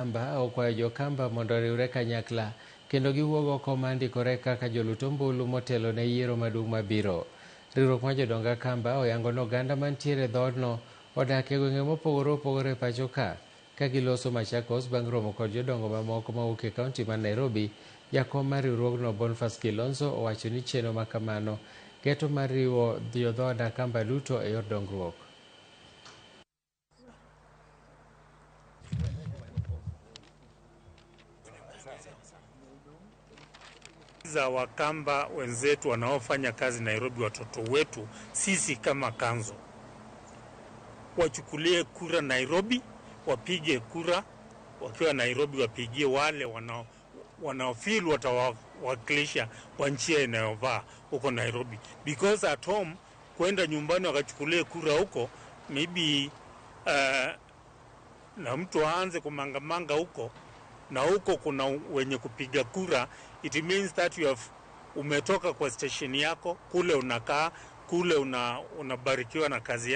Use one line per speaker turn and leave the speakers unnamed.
Akamba okwayo jo-Kamba mondo oriwre kanyakla kendo giwuog oko mar ndikore kaka jolut ombulu motelo ne yiero maduong' mabiro. Riwruok mar jodong Akamba oyango ni oganda mantiere e dhoodno odak e gwenge mopogore opogore e pacho ka, ka giloso Machakos bang' romo kod jodongo mamoko mawuok e kaunti ma Nairobi. Jakom mar riwruogno Boniface Kilonzo owacho ni chenro ma kamano geto mar riwo jodhood Akamba duto e yor dongruok.
Za Wakamba wenzetu wanaofanya kazi Nairobi, watoto wetu sisi kama kanzo, wachukulie kura Nairobi, wapige kura wakiwa Nairobi, wapigie wale wanaofeel watawakilisha kwa njia inayofaa huko Nairobi, because at home kwenda nyumbani wakachukulie kura huko maybe na mtu aanze kumangamanga huko na huko kuna wenye kupiga kura, it means that you have umetoka kwa station yako kule, unakaa kule, unabarikiwa na kazi yako.